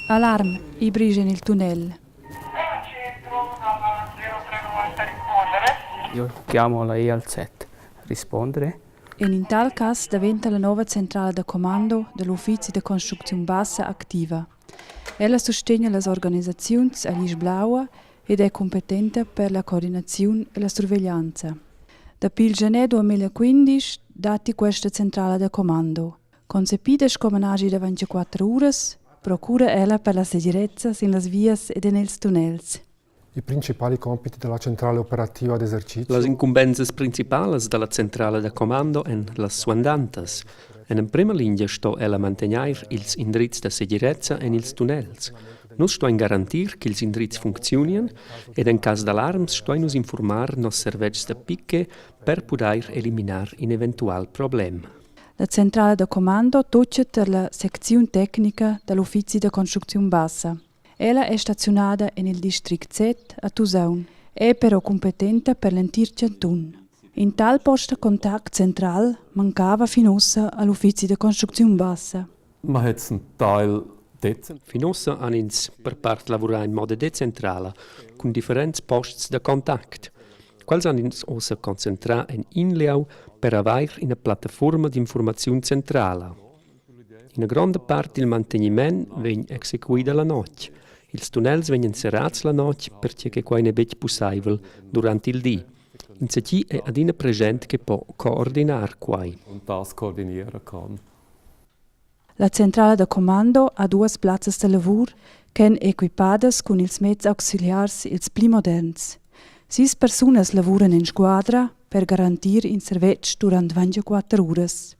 Alarm, i brischa en il tunnel. Io chiamo la E al set. Rispondere. En in tal cass daventa la nova centrala da commando da l'uffizi da construcziun bassa activa. Ella sustegna las organisaziuns a glisch blaua ed è cumpetenta per la coordinaziun e la surveglianza. Dapi il gener 2015 datti questa centrala da commando. Concepida sco manaschi da 24 uras, procura ella per la segirezza sin las vias ed en ils tunnels. I principali compiti della centrale operativa d'esercizio Las incumbensas principalas da la centrala da commando èn las suandantas. En emprima lingia sto ella mantegnair ils indrizs da segirezza en ils tunnels. Nus stuain garantir ch'ils indrizs funcziunian ed en cas d'alarms stuain nus infurmar noss servetschs da piquet per pudair eliminar in eventual problem. La centrala da commando tutga tar la secziun tecnica da l'uffizi da construcziun bassa. Ella è staziunada en il district set a Tusaun, è però cumpetenta per l'entir chantun. In tal post da contact central mancava fin ussa a l'uffizi da construcziun bassa. Man hat zum Teil Fin ussa han ins per part lavurà in moda decentrala cun differents posts da contact. Quels han ins ussa concentrà en in lieu per avair ina plattafuorma d'infurmaziun centrala. Ina gronda part dil mantegniment vegn exequida la notg. Ils tunnels vegnan serrads la notg pertge che quai n'è betg pussaivel durant il di. Insatgi è adina preschent che po coordinar quai. Und das koordinieren kann. La centrala da commando ha duas plazzas da lavur ch'èn equipadas cun ils meds auxiliars ils pli moderns. Sis persunas lavuran en squadra per garantir in servetsch durant 24 uras.